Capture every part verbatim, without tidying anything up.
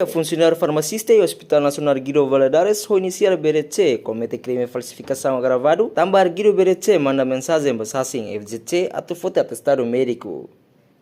Funsionáriu farmasista iha Hospital Nasionál Guido Valadares ho inisiál B D C komete krime falsifikasaun agravadu, tanba arguidu B D C manda mensajen ba sasin F Z C atu foti atestadu médiku.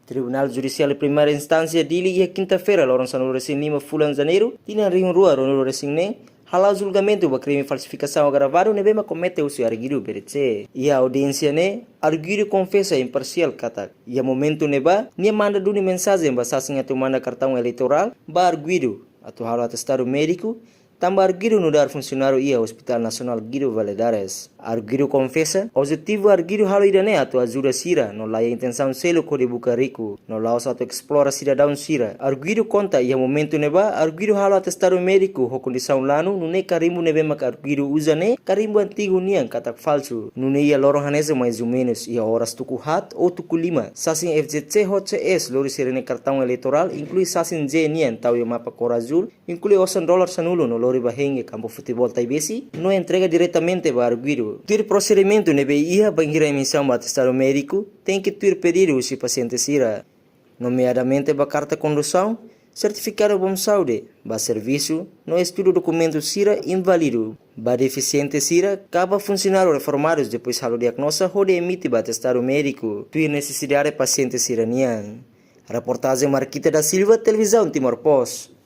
Tribunál Judisiál Primeira Instánsia Dili iha kinta-feira, loron sanulu-resin-lima fulan Janeiru, tinan rihun rua ruanulu-resin-neen, hala'o julgamentu ba krime falsifikasaun agravadu ne'ebé mak komete husi arguidu B D C. Iha audiénsia ne'e, arguidu konfesa imparsiál katak iha momentu ne'ebá nia manda duni mensajen ba sasin atu manda kartaun eleitorál ba arguidu atu halo atestadu médiku, tanba arguidu nu'udar funsionáriu iha Hospital Nasionál Guido Valadares. Arguidu konfesa, objetivu arguidu halo ida-ne'e atu ajuda sira no laiha intensaun seluk hodi buka riku, no la'ós atu esplora sidadaun sira. Arguidu konta iha momentu ne'ebá arguidu halo atestadu médiku ho kondisaun lanu, nune'e karimbu ne'ebé mak arguidu uza ne'e karimbu antigu nian katak falsu. Nune'e iha loron hanesan, mais ou menus iha oras tuku haat ou tuku lima, sasin F Z C ho C S lori sira-nia kartaun eleitorál, inklui sasin J nian, tau iha mapa kór azúl, inklui osan dolar sanulu no lori ba hein iha kampu futeból Taibesi, no entrega diretamente ba arguidu. Tuir prosedimentu ne'ebé iha bainhira emisaun ba atestadu médiku, tenke tuir pedidu husi pasiente sira, nomeadamente ba karta kondusaun, sertifikadu bom saúde, ba servisu, no estudu dokumentu sira inválidu, ba defisiente sira, ka ba funsionáriu reformadus depois halo diagnoza hodi emite ba atestadu médiku, tuir nesesidade pasiente sira nian. Reportajen Marquita da Silva, Televizaun Timor Post.